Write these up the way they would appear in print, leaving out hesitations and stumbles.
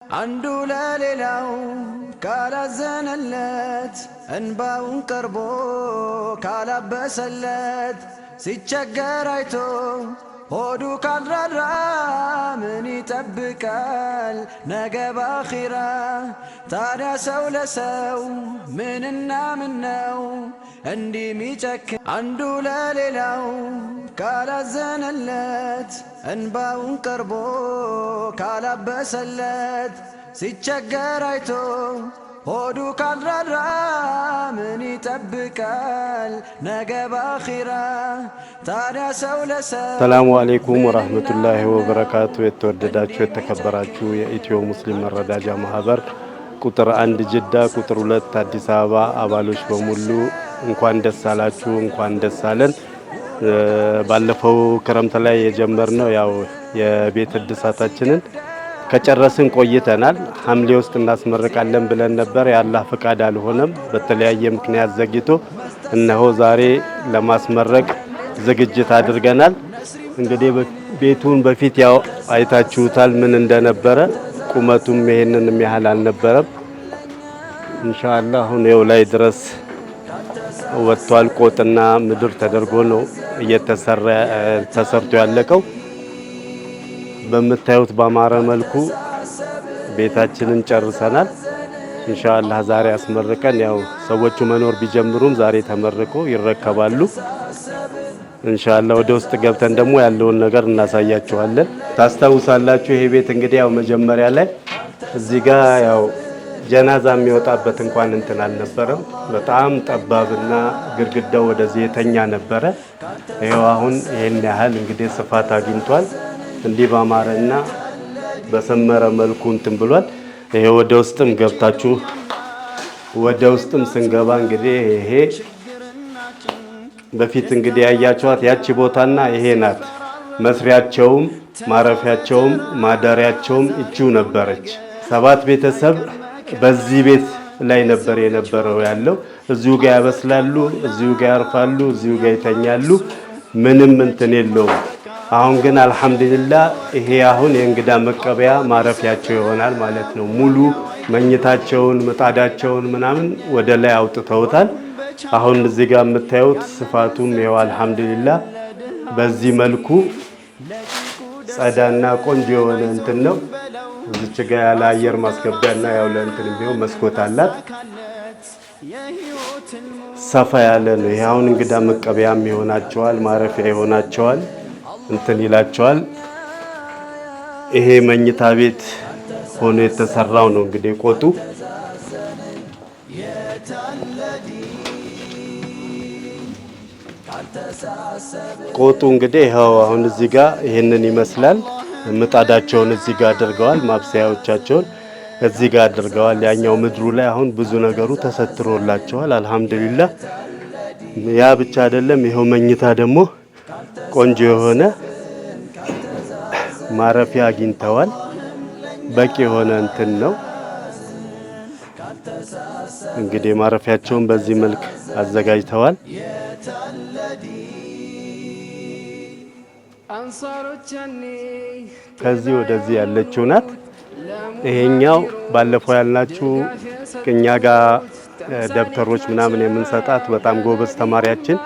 አንዱ ለሌላው ካላዘነለት፣ እንባውን ቀርቦ ካላበሰለት፣ ሲቸገር አይቶ ሆዱ ካልራራ፣ ምን ይጠብቃል ነገ ባኺራ? ታዲያ ሰው ለሰው ምንና ምን ነው እንዲህ ሚጨክን? አንዱ ለሌላው ካላዘነለት፣ እንባውን ቀርቦ ካላበሰለት፣ ሲቸገር አይቶ ሆዱ ካልራራ፣ ምን ይጠብቃል ነገ ባኺራ? ታዲያ ሰው ለሰው ሰላሙ አሌይኩም ወራህመቱላሂ ወበረካቱ። የተወደዳችሁ የተከበራችሁ የኢትዮ ሙስሊም መረዳጃ ማህበር ቁጥር 1 ጅዳ፣ ቁጥር 2 አዲስ አበባ አባሎች በሙሉ እንኳን ደስ አላችሁ፣ እንኳን ደስ አለን። ባለፈው ክረምት ላይ የጀመርነው ያው የቤት እድሳታችንን ከጨረስን ቆይተናል። ሐምሌ ውስጥ እናስመርቃለን ብለን ነበር። የአላህ ፈቃድ አልሆነም። በተለያየ ምክንያት ዘግይቶ እነሆ ዛሬ ለማስመረቅ ዝግጅት አድርገናል። እንግዲህ ቤቱን በፊት ያው አይታችሁታል ምን እንደነበረ። ቁመቱም ይሄንን ያህል አልነበረም። ኢንሻአላህ አሁን ይኸው ላይ ድረስ ወጥቷል። ቆጥና ምድር ተደርጎ ነው እየተሰራ ተሰርቶ ያለቀው። በምታዩት ባማረ መልኩ ቤታችንን ጨርሰናል። ኢንሻአላህ ዛሬ አስመርቀን ያው ሰዎቹ መኖር ቢጀምሩም ዛሬ ተመርቆ ይረከባሉ። ኢንሻአላህ ወደ ውስጥ ገብተን ደግሞ ያለውን ነገር እናሳያችኋለን። ታስታውሳላችሁ ይሄ ቤት እንግዲህ ያው መጀመሪያ ላይ እዚህ ጋር ያው ጀናዛ የሚወጣበት እንኳን እንትን አልነበረም። በጣም ጠባብና ግድግዳው ወደዚህ የተኛ ነበረ። ይኸው አሁን ይሄን ያህል እንግዲህ ስፋት አግኝቷል። እንዲህ ባማረና በሰመረ መልኩ እንትን ብሏል። ይሄ ወደ ውስጥም ገብታችሁ ወደ ውስጥም ስንገባ እንግዲህ ይሄ በፊት እንግዲህ ያያችኋት ያቺ ቦታና ይሄ ናት። መስሪያቸውም ማረፊያቸውም ማደሪያቸውም እቺው ነበረች። 7 ቤተሰብ በዚህ ቤት ላይ ነበር የነበረው ያለው። እዚሁ ጋር ያበስላሉ፣ እዚሁ ጋር ያርፋሉ፣ እዚሁ ጋር ይተኛሉ። ምንም እንትን የለውም። አሁን ግን አልሐምዱሊላህ ይሄ አሁን የእንግዳ መቀበያ ማረፊያቸው ይሆናል ማለት ነው። ሙሉ መኝታቸውን ምጣዳቸውን ምናምን ወደ ላይ አውጥተውታል። አሁን እዚህ ጋር የምታዩት ስፋቱም ይኸው አልሐምዱሊላህ በዚህ መልኩ ጸዳና ቆንጆ የሆነ እንትን ነው። እዚች ጋር ያለ አየር ማስገቢያና ያው ለእንትን ቢሆን መስኮት አላት። ሰፋ ያለ ነው። ይሄ አሁን እንግዳ መቀበያም ይሆናቸዋል፣ ማረፊያ ይሆናቸዋል፣ እንትን ይላቸዋል። ይሄ መኝታ ቤት ሆኖ የተሰራው ነው እንግዲህ ቆጡ። ቆጡ እንግዲህ ይኸው አሁን እዚህ ጋር ይሄንን ይመስላል። ምጣዳቸውን እዚህ ጋር አድርገዋል። ማብሰያዎቻቸውን እዚህ ጋር አድርገዋል። ያኛው ምድሩ ላይ አሁን ብዙ ነገሩ ተሰትሮላቸዋል። አልሐምዱሊላህ። ያ ብቻ አይደለም፣ ይኸው መኝታ ደግሞ ቆንጆ የሆነ ማረፊያ አግኝተዋል። በቂ የሆነ እንትን ነው እንግዲህ ማረፊያቸውን በዚህ መልክ አዘጋጅተዋል። ከዚህ ወደዚህ ያለችው ናት። ይሄኛው ባለፈው ያልናችሁ እኛ ጋር ደብተሮች ምናምን የምንሰጣት በጣም ጎበዝ ተማሪያችን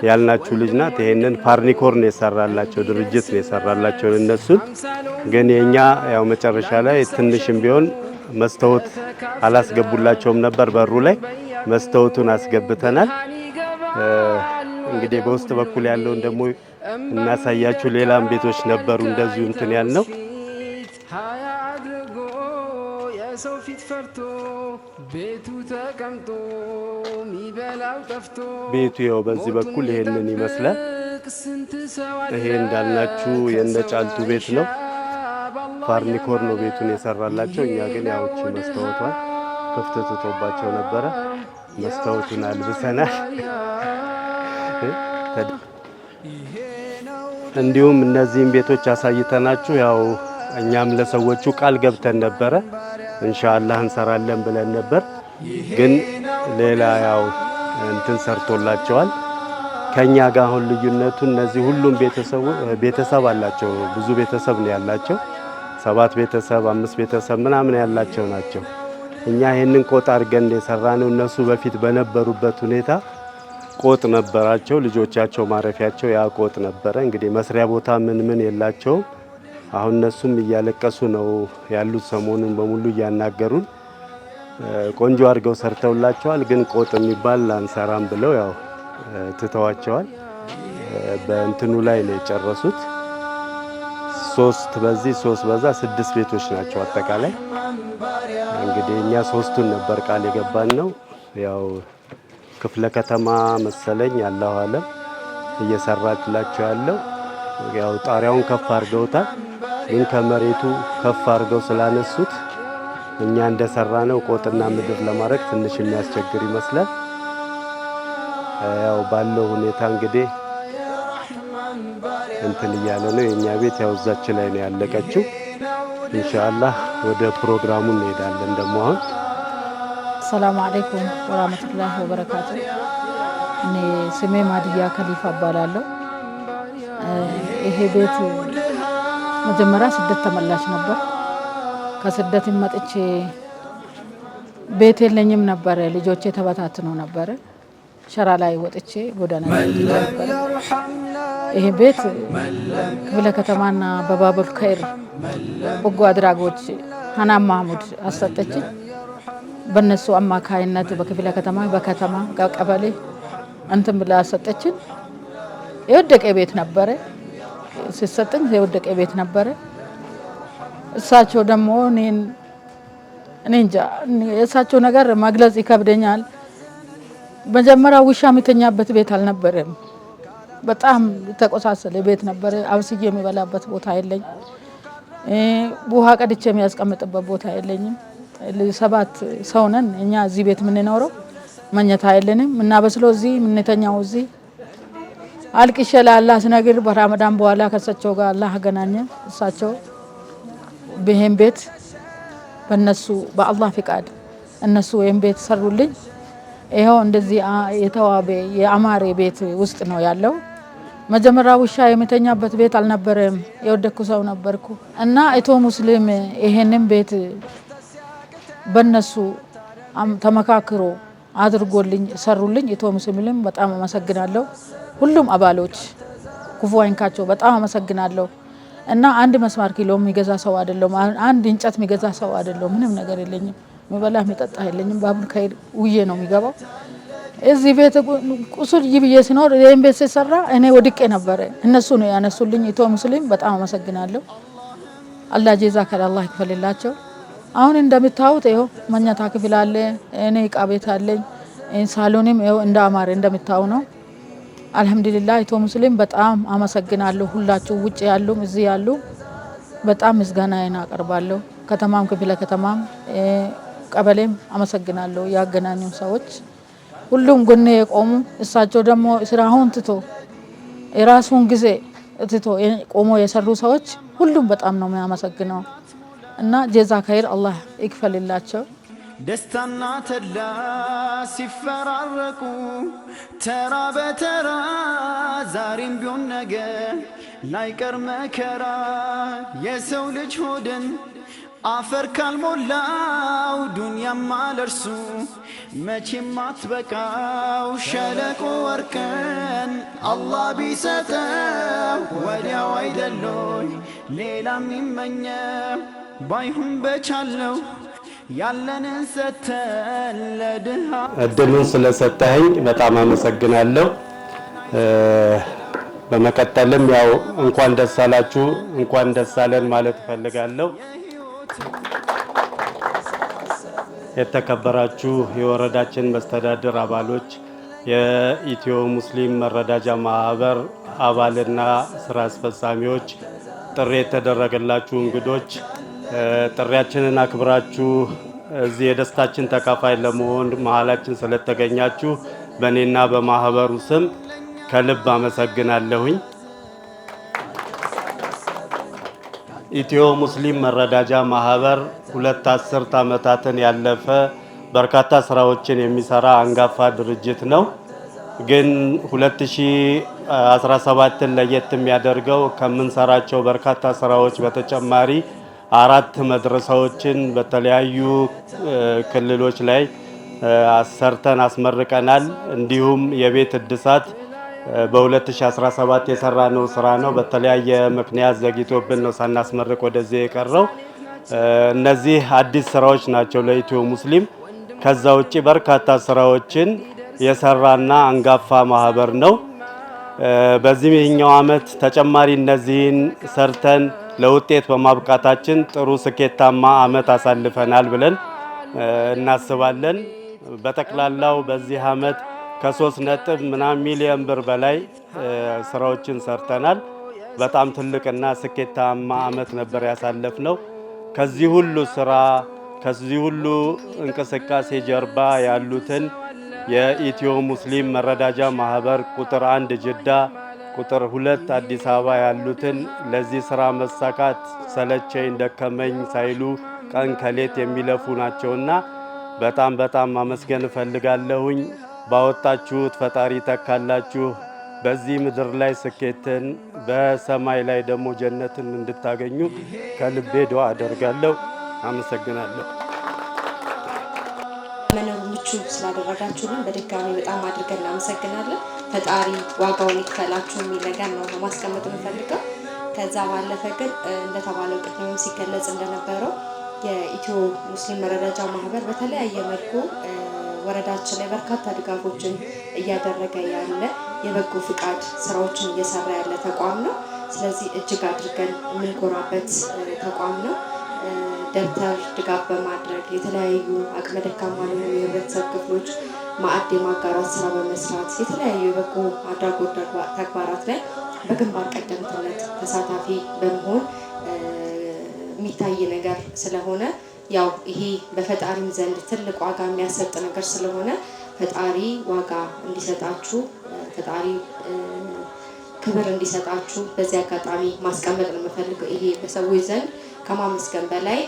ያልናችሁ ልጅ ናት። ይሄንን ፋርኒኮር ነው የሰራላቸው ድርጅት ነው የሰራላቸው እነሱን። ግን የኛ ያው መጨረሻ ላይ ትንሽም ቢሆን መስታወት አላስገቡላቸውም ነበር። በሩ ላይ መስታወቱን አስገብተናል። እንግዲህ በውስጥ በኩል ያለውን ደግሞ እናሳያችሁ። ሌላም ቤቶች ነበሩ እንደዚሁ እንትን ያልነው። ሀያ አድርጎ የሰው ፊት ፈርቶ ቤቱ ተቀምጦ ሚበላው ጠፍቶ ቤቱ ይኸው በዚህ በኩል ይሄንን ይመስላል። ይሄ እንዳልናችሁ የነጫልቱ ቤት ነው። ፋርኒኮር ነው ቤቱን የሰራላቸው። እኛ ግን ያው እቺ መስታወቷን ክፍት ትቶባቸው ነበረ። መስታወቱን አልብሰናል። እንዲሁም እነዚህን ቤቶች አሳይተናችሁ ያው እኛም ለሰዎቹ ቃል ገብተን ነበረ ኢንሻአላህ እንሰራለን ብለን ነበር። ግን ሌላ ያው እንትን ሰርቶላቸዋል። ከኛ ጋር አሁን ልዩነቱ እነዚህ ሁሉም ቤተሰብ አላቸው፣ ብዙ ቤተሰብ ነው ያላቸው። ሰባት ቤተሰብ፣ አምስት ቤተሰብ ምናምን ያላቸው ናቸው። እኛ ይህንን ቆጥ አድርገን የሰራነው እነሱ በፊት በነበሩበት ሁኔታ ቆጥ ነበራቸው። ልጆቻቸው ማረፊያቸው ያ ቆጥ ነበረ። እንግዲህ መስሪያ ቦታ ምን ምን የላቸውም። አሁን እነሱም እያለቀሱ ነው ያሉት። ሰሞኑን በሙሉ እያናገሩን ቆንጆ አድርገው ሰርተውላቸዋል። ግን ቆጥ የሚባል አንሰራም ብለው ያው ትተዋቸዋል። በእንትኑ ላይ ነው የጨረሱት። ሶስት በዚህ ሶስት በዛ ስድስት ቤቶች ናቸው አጠቃላይ። እንግዲህ እኛ ሶስቱን ነበር ቃል የገባን ነው። ያው ክፍለ ከተማ መሰለኝ አላሁ አለም እየሰራላቸው ያለው ያው ጣሪያውን ከፍ አድርገውታል። ግን ከመሬቱ ከፍ አድርገው ስላነሱት እኛ እንደሰራ ነው ቆጥና ምድር ለማድረግ ትንሽ የሚያስቸግር ይመስላል። ያው ባለው ሁኔታ እንግዲህ እንትን እያለ ነው። የኛ ቤት ያው እዛች ላይ ነው ያለቀችው። ኢንሻአላህ ወደ ፕሮግራሙ እንሄዳለን ደግሞ አሁን። ሰላሙ አለይኩም ወራህመቱላሂ ወበረካቱ። እኔ ስሜ ማድያ ከሊፋ እባላለሁ። ይሄ ቤት መጀመሪያ ስደት ተመላሽ ነበር። ከስደት መጥቼ ቤት የለኝም ነበረ። ልጆቼ ተበታትኖ ነበረ። ሸራ ላይ ወጥቼ ጎዳና ላይ ነበረ። ይሄ ቤት ክፍለ ከተማና በባቡል ከይር በጎ አድራጎች ሀናን ማህሙድ አሰጠችኝ። በእነሱ አማካይነት በክፍለ ከተማ በከተማ ቀበሌ እንትን ብላ አሰጠችን። የወደቀ ቤት ነበረ ሲሰጠኝ፣ የወደቀ ቤት ነበረ። እሳቸው ደግሞ እኔን እኔ እንጃ የእሳቸው ነገር መግለጽ ይከብደኛል። መጀመሪያ ውሻ የሚተኛበት ቤት አልነበረም። በጣም የተቆሳሰለ ቤት ነበረ። አብስዬ የሚበላበት ቦታ የለኝ፣ ውሃ ቀድቼ የሚያስቀምጥበት ቦታ የለኝም። ሰባት ሰው ነን እኛ እዚህ ቤት የምንኖረው። መኝታ የለንም። የምናበስለው እዚህ፣ የምንተኛው እዚህ። አልቅሼ ለአላህ ስነግር በረመዳን በኋላ ከእሳቸው ጋር አላህ አገናኘ። እሳቸው ይሄን ቤት በእነሱ በአላህ ፍቃድ እነሱ ይሄን ቤት ሰሩልኝ። ይኸው እንደዚህ የተዋበ የአማሬ ቤት ውስጥ ነው ያለው። መጀመሪያ ውሻ የሚተኛበት ቤት አልነበረም። የወደኩ ሰው ነበርኩ እና ኢትዮ ሙስሊም ይሄንን ቤት በእነሱ ተመካክሮ አድርጎልኝ ሰሩልኝ። ኢትዮ ሙስሊምም በጣም አመሰግናለሁ። ሁሉም አባሎች ክፉ አይንካቸው፣ በጣም አመሰግናለሁ። እና አንድ መስማር ኪሎ የሚገዛ ሰው አይደለም። አንድ እንጨት የሚገዛ ሰው አይደለም። ምንም ነገር የለኝም። የሚበላ የሚጠጣ የለኝም። ባቡል ከይር ውዬ ነው የሚገባው። እዚህ ቤት ቁስል ብዬ ሲኖር ይህን ቤት ሲሰራ እኔ ወድቄ ነበረ። እነሱ ነው ያነሱልኝ። ኢትዮ ሙስሊም በጣም አመሰግናለሁ። አላህ ጀዛ ከላላህ ይክፈልላቸው። አሁን እንደምታዩት ይኸው መኝታ ክፍል አለ። እኔ እቃ ቤት አለኝ። ሳሎንም ይኸው እንደ አማረ እንደምታዩ ነው። አልሐምዱሊላህ ኢትዮ ሙስሊም በጣም አመሰግናለሁ። ሁላችሁ ውጭ ያሉም እዚህ ያሉ በጣም ምስጋናዬን አቀርባለሁ። ከተማም ክፍለ ከተማም ቀበሌም አመሰግናለሁ። ያገናኙ ሰዎች ሁሉም ጎኔ የቆሙ እሳቸው ደግሞ ስራውን ትቶ የራሱን ጊዜ ትቶ ቆሞ የሰሩ ሰዎች ሁሉም በጣም ነው የሚያመሰግነው እና ጀዛ ከይር አላህ ይክፈልላቸው። ደስታና ተድላ ሲፈራረቁ ተራ በተራ ዛሬም ቢሆን ነገ ላይቀር መከራ የሰው ልጅ ሆድን አፈር ካልሞላው ዱንያማ ለርሱ መቼም አትበቃው። ሸለቆ ወርቅን አላህ ቢሰጠው ወዲያው አይደሎይ ሌላም ይመኘው ባይሁን በቻለው ያለንን ሰተን ለድሃ። እድሉን ስለሰጠኸኝ በጣም አመሰግናለሁ። በመቀጠልም ያው እንኳን ደስ አላችሁ እንኳን ደስ አለን ማለት እፈልጋለሁ። የተከበራችሁ የወረዳችን መስተዳድር አባሎች፣ የኢትዮ ሙስሊም መረዳጃ ማህበር አባልና ስራ አስፈጻሚዎች፣ ጥሪ የተደረገላችሁ እንግዶች፣ ጥሪያችንን አክብራችሁ እዚህ የደስታችን ተካፋይ ለመሆን መሀላችን ስለተገኛችሁ በእኔና በማህበሩ ስም ከልብ አመሰግናለሁኝ። ኢትዮ ሙስሊም መረዳጃ ማህበር 2 አስርት ዓመታትን ያለፈ በርካታ ስራዎችን የሚሰራ አንጋፋ ድርጅት ነው። ግን 2017ን ለየት የሚያደርገው ከምንሰራቸው በርካታ ስራዎች በተጨማሪ አራት መድረሳዎችን በተለያዩ ክልሎች ላይ ሰርተን አስመርቀናል። እንዲሁም የቤት እድሳት በ2017 የሰራነው ስራ ነው። በተለያየ ምክንያት ዘግይቶብን ነው ሳናስመርቅ ወደዚህ የቀረው። እነዚህ አዲስ ስራዎች ናቸው ለኢትዮ ሙስሊም። ከዛ ውጪ በርካታ ስራዎችን የሰራና አንጋፋ ማህበር ነው። በዚህኛው አመት ተጨማሪ እነዚህን ሰርተን ለውጤት በማብቃታችን ጥሩ ስኬታማ አመት አሳልፈናል ብለን እናስባለን። በጠቅላላው በዚህ አመት ከ3 ነጥብ ምናምን ሚሊዮን ብር በላይ ስራዎችን ሰርተናል። በጣም ትልቅና ስኬታማ አመት ነበር ያሳለፍነው። ከዚህ ሁሉ ስራ፣ ከዚህ ሁሉ እንቅስቃሴ ጀርባ ያሉትን የኢትዮ ሙስሊም መረዳጃ ማህበር ቁጥር 1 ጅዳ፣ ቁጥር 2 አዲስ አበባ ያሉትን ለዚህ ስራ መሳካት ሰለቸኝ ደከመኝ ሳይሉ ቀን ከሌት የሚለፉ ናቸውና በጣም በጣም ማመስገን እፈልጋለሁኝ። ባወጣችሁት ፈጣሪ ተካላችሁ። በዚህ ምድር ላይ ስኬትን፣ በሰማይ ላይ ደግሞ ጀነትን እንድታገኙ ከልቤ ዱዓ አደርጋለሁ። አመሰግናለሁ። መኖር ምቹ ስላደረጋችሁልን በድጋሚ በጣም አድርገን እናመሰግናለን። ፈጣሪ ዋጋውን ይክፈላችሁ የሚል ነገር ነው ማስቀመጥ የምፈልገው። ከዛ ባለፈ ግን እንደተባለው ቅድምም ሲገለጽ እንደነበረው የኢትዮ ሙስሊም መረዳጃ ማህበር በተለያየ መልኩ ወረዳችን ላይ በርካታ ድጋፎችን እያደረገ ያለ፣ የበጎ ፍቃድ ስራዎችን እየሰራ ያለ ተቋም ነው። ስለዚህ እጅግ አድርገን የምንኮራበት ተቋም ነው። ደብተር ድጋፍ በማድረግ፣ የተለያዩ አቅመ ደካማ ለሆኑ የህብረተሰብ ክፍሎች ማዕድ የማጋራት ስራ በመስራት፣ የተለያዩ የበጎ አድራጎት ተግባራት ላይ በግንባር ቀደምትነት ተሳታፊ በመሆን የሚታይ ነገር ስለሆነ፣ ያው ይሄ በፈጣሪም ዘንድ ትልቅ ዋጋ የሚያሰጥ ነገር ስለሆነ ፈጣሪ ዋጋ እንዲሰጣችሁ፣ ፈጣሪ ክብር እንዲሰጣችሁ በዚህ አጋጣሚ ማስቀመጥ ነው የምፈልገው። ይሄ በሰዎች ዘንድ ከማመስገን በላይ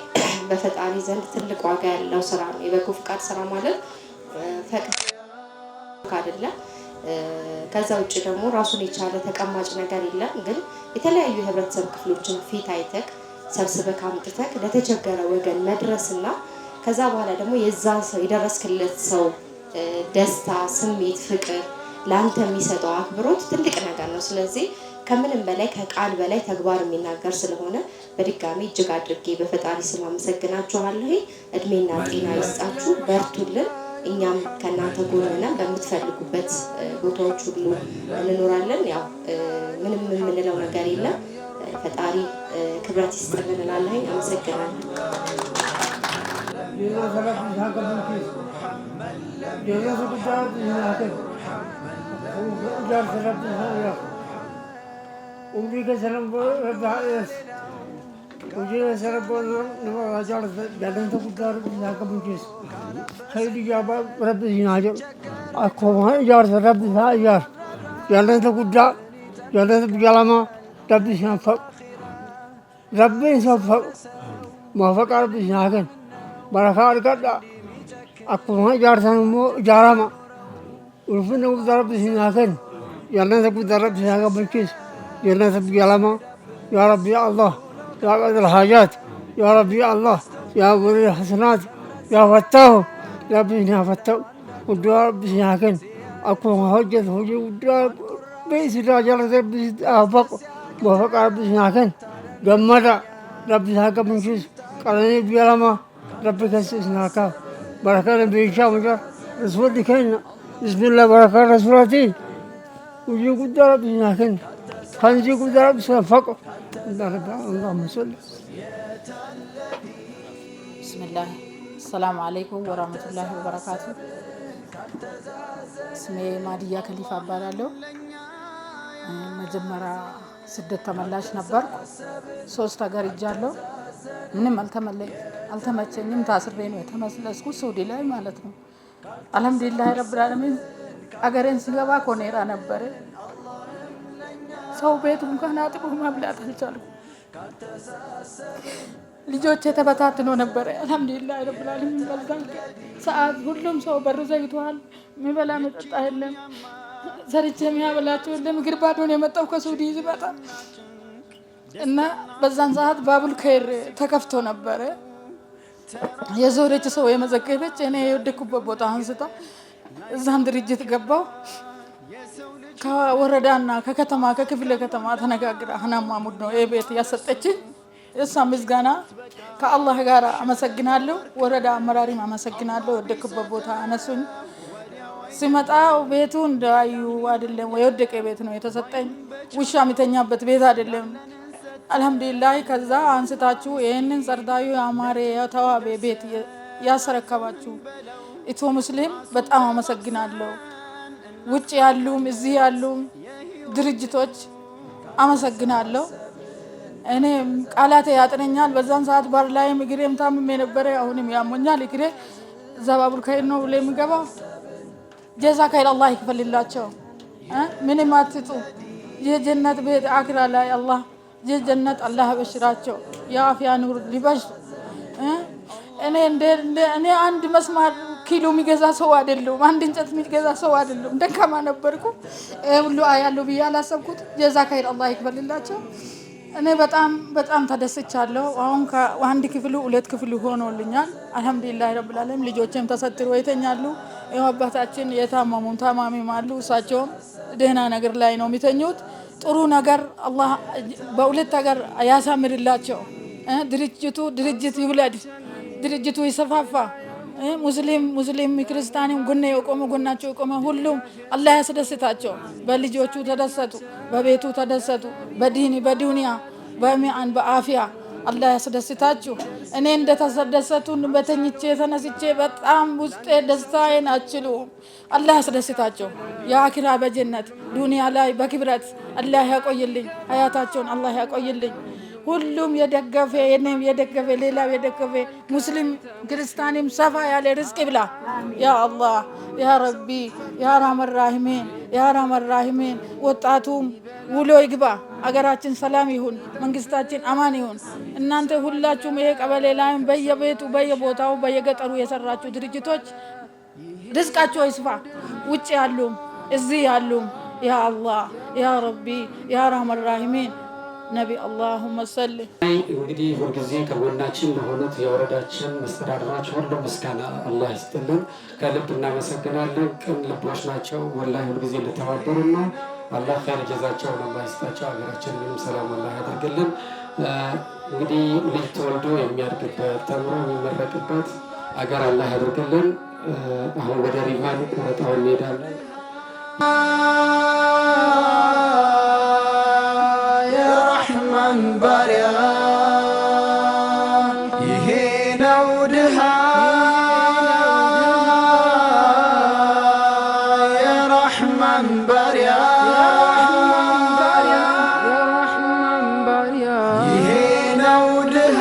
በፈጣሪ ዘንድ ትልቅ ዋጋ ያለው ስራ ነው። የበጎ ፍቃድ ስራ ማለት ፈቅድ አይደለም። ከዛ ውጭ ደግሞ ራሱን የቻለ ተቀማጭ ነገር የለም። ግን የተለያዩ የህብረተሰብ ክፍሎችን ፊት አይተክ ሰብስበህ አምጥተክ ለተቸገረ ወገን መድረስና ከዛ በኋላ ደግሞ የዛ ሰው፣ የደረስክለት ሰው ደስታ፣ ስሜት፣ ፍቅር፣ ለአንተ የሚሰጠው አክብሮት ትልቅ ነገር ነው። ስለዚህ ከምንም በላይ፣ ከቃል በላይ ተግባር የሚናገር ስለሆነ በድጋሚ እጅግ አድርጌ በፈጣሪ ስም አመሰግናችኋለሁ። እድሜና ጤና ይስጣችሁ፣ በርቱልን። እኛም ከእናንተ ጎን ነን። በምትፈልጉበት ቦታዎች ሁሉ እንኖራለን። ያው ምንም የምንለው ነገር የለም። ፈጣሪ ክብረት ይስጥልን እላለሁኝ። አመሰግናለሁ። Jannata guddaa isin haa kennu. Ijaarsa Rabbi isaan ijaaru. Umrii keessa Rabbi haa dheeressu. Hojii keessa Rabbi nama haa jaalatu. Jannata guddaa Rabbi isin haa gammachiisu. Khayri ijaabaa Rabbi isin haa jedhu. Akkuma ijaarsa Rabbi isaan ijaaru. Jannata guddaa, jannata biyya lamaa Rabbi isin haa faqu. Rabbi isin haa faqu. Muwafaqaa Rabbi isin haa kennu. Barakaa argadhaa. Akkuma ijaarsan immoo ijaarama. Ulfina guddaa Rabbi isin haa kennu. Jannata guddaa Rabbi isin haa gammachiisu. Jannata biyya lamaa. يا ربي يا الله، يا قاضي الحاجات، يا ربي يا الله، يا ولي الحسنات، يا فتاه، يا ربي يا فتاه. والدعاء ربي isin haa kennu. Akkuma hojjetu hojii guddaa beeksisaa jaalata Rabbi haa faqu. Muwafaqaa Rabbi isin haa kennu. Gammada Rabbi isin haa gammachiisu. Qananii biyya lamaa Rabbi keessa isin haa kaa'u. Barakaa Nabiyyichaa mucaa Rasuulli keenya. Bismillah, barakaa Rasuulaatiin hojii guddaa Rabbi isin haa kennu. Kanjii guddaa Rabbi isin haa faqu. اللهم صل. ብስሚላህ፣ አሰላሙ አለይኩም ወራህመቱላሂ ወበረካቱ። ስሜ ማድያ ከሊፋ እባላለሁ። መጀመሪያ ስደት ተመላሽ ነበርኩ። ሶስት ሀገር ሄጃለሁ። ምንም አልተመቸኝም። ታስሬ ነው የተመለስኩት ሳውዲ ላይ ማለት ነው። አልሐምዱሊላህ ረብል ዓለሚን አገሬን ስገባ ኮሌራ ነበረ። ሰው ቤቱ እንኳን አጥቦ መብላት አልቻልኩም። ልጆቼ ተበታትኖ ነበረ። አልሐምዱሊላህ ረብል ዓለሚን በዛን ሰዓት ሁሉም ሰው በር ዘግተዋል። የሚበላ መጠጣ የለም። ሰርቼ የሚያበላቸው የለም። እግር ባዶን የመጣው ከሳውዲ ስመጣ። እና በዛን ሰዓት ባቡል ኸይር ተከፍቶ ነበረ። የዞረች ሰው የመዘገበች እኔ የወደኩበት ቦታ አንስታ እዛን ድርጅት ገባው። ከወረዳና ከከተማ ከክፍለ ከተማ ተነጋግራ ሀናን ማሙድ ነው ይህ ቤት ያሰጠችኝ። እሷ ምስጋና ከአላህ ጋር አመሰግናለሁ። ወረዳ አመራሪም አመሰግናለሁ። የወደኩበት ቦታ አነሱኝ። ሲመጣ ቤቱ እንዳዩ አይደለም፣ የወደቀ ቤት ነው የተሰጠኝ። ውሻ የሚተኛበት ቤት አይደለም። አልሐምዱሊላህ። ከዛ አንስታችሁ ይህንን ጸርታዩ ያማረ የተዋበ ቤት ያስረከባችሁ ኢትዮ ሙስሊም በጣም አመሰግናለሁ። ውጭ ያሉም እዚህ ያሉም ድርጅቶች አመሰግናለሁ። እኔ ቃላቴ ያጥረኛል። በዛን ሰዓት ባር ላይም እግሬም ታምሜ ነበረ። አሁንም ያሞኛል እግሬ። እዛ ባቡል ኸይር ነው ብሎ የሚገባው ጀዛ ኸይር አላህ ይክፈልላቸው። ምንም አትጡ። የጀነት ቤት አክራ ላይ አላህ የጀነት አላህ በሽራቸው የአፍያ ኑር ሊበሽ። እኔ አንድ መስማር ኪሎ የሚገዛ ሰው አይደለሁም። አንድ እንጨት የሚገዛ ሰው አይደለሁም። ደካማ ነበርኩ። ሁሉ አያለሁ ብዬ አላሰብኩት። ጀዛ ኸይር አላህ ይክፈልላቸው። እኔ በጣም በጣም ተደስቻለሁ። አሁን ከአንድ ክፍሉ ሁለት ክፍሉ ሆኖልኛል። አልሐምዱሊላህ ረብል ዓለሚን። ልጆቼም ተሰትሮ ይተኛሉ። ይኸው አባታችን የታመሙም ታማሚም አሉ። እሳቸውም ደህና ነገር ላይ ነው የሚተኙት። ጥሩ ነገር አላህ በሁለት ሀገር ያሳምርላቸው። ድርጅቱ ድርጅት ይውለድ፣ ድርጅቱ ይሰፋፋ። ሙስሊም ሙስሊም ክርስቲያንም ጎነ የቆመ ጎናቸው የቆመ ሁሉም አላህ ያስደስታቸው። በልጆቹ ተደሰቱ፣ በቤቱ ተደሰቱ፣ በዲኒ በዱንያ በሚአን በአፊያ አላህ ያስደስታችሁ። እኔ እንደተደሰቱ በተኝቼ ተነስቼ በጣም ውስጤ ደስታዬን አችሉም። አላህ ያስደስታቸው። የአኺራ በጀነት ዱንያ ላይ በክብረት አላህ ያቆይልኝ። ሀያታቸውን አላህ ያቆይልኝ። ሁሉም የደገፈ የኔም የደገፈ ሌላው የደገፈ ሙስሊም ክርስቲያንም ሰፋ ያለ ርዝቅ ይብላ። ያ አላህ ያ ረቢ ያ ራህመን ራሂሚን ያ ራህመን ራሂሚን። ወጣቱም ውሎ ይግባ። አገራችን ሰላም ይሁን፣ መንግስታችን አማን ይሁን። እናንተ ሁላችሁም ይሄ ቀበሌ ላይም በየቤቱ በየቦታው በየገጠሩ የሰራችሁ ድርጅቶች ርዝቃቸው ይስፋ። ውጭ ያሉም እዚህ ያሉም ያ አላህ ያ ረቢ ያ ራህመን ራሂሚን ነቢ አላሁመ ሰሊ። እንግዲህ ሁልጊዜ ከጎናችን ለሆኑት የወረዳችን መስተዳድሮች ሁሉ ምስጋና አላህ ይስጥልን፣ ከልብ እናመሰግናለን። ቅን ልቦች ናቸው። ወላሂ ሁልጊዜ እንደተባበሩን ነው። አላህ ኸይር ጀዛቸውን አላህ ይስጣቸው። ሀገራችንንም ሰላም አላህ ያደርግልን። እንግዲህ ልጅ ተወልዶ የሚያድግበት ተምሮ የሚመረቅበት አገር አላህ ያደርግልን። አሁን ወደ ሪቫን ቆረጣው እንሄዳለን። የረሕማን ባሪያ ይሄ ነው ድሃ የረሕማን ባሪያ ይሄ ነው ድሃ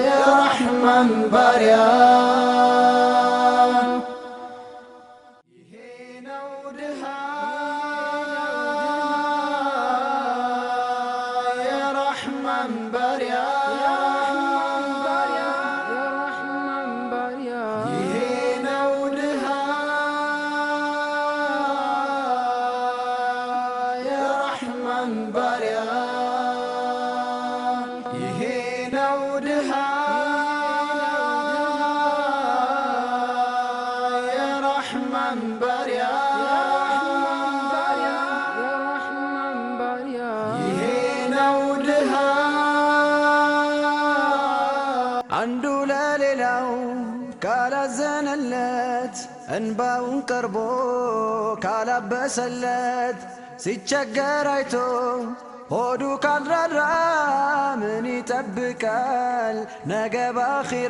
የረሕማን ባሪያ ይሄ ነው ድሃ የረሕማን ባሪያ ይሄ ነው ድሃ የረሕማን ባሪያ ይሄ ነው ድሃ የረሕማን ባሪያ ይሄ ነው ድሃ አንዱ ለሌላው ካላዘነለት እንባውን ቀርቦ ካላበሰለት ሲቸገር አይቶ ሆዱ ካልራራ ምን ይጠብቃል ነገ ባኺራ?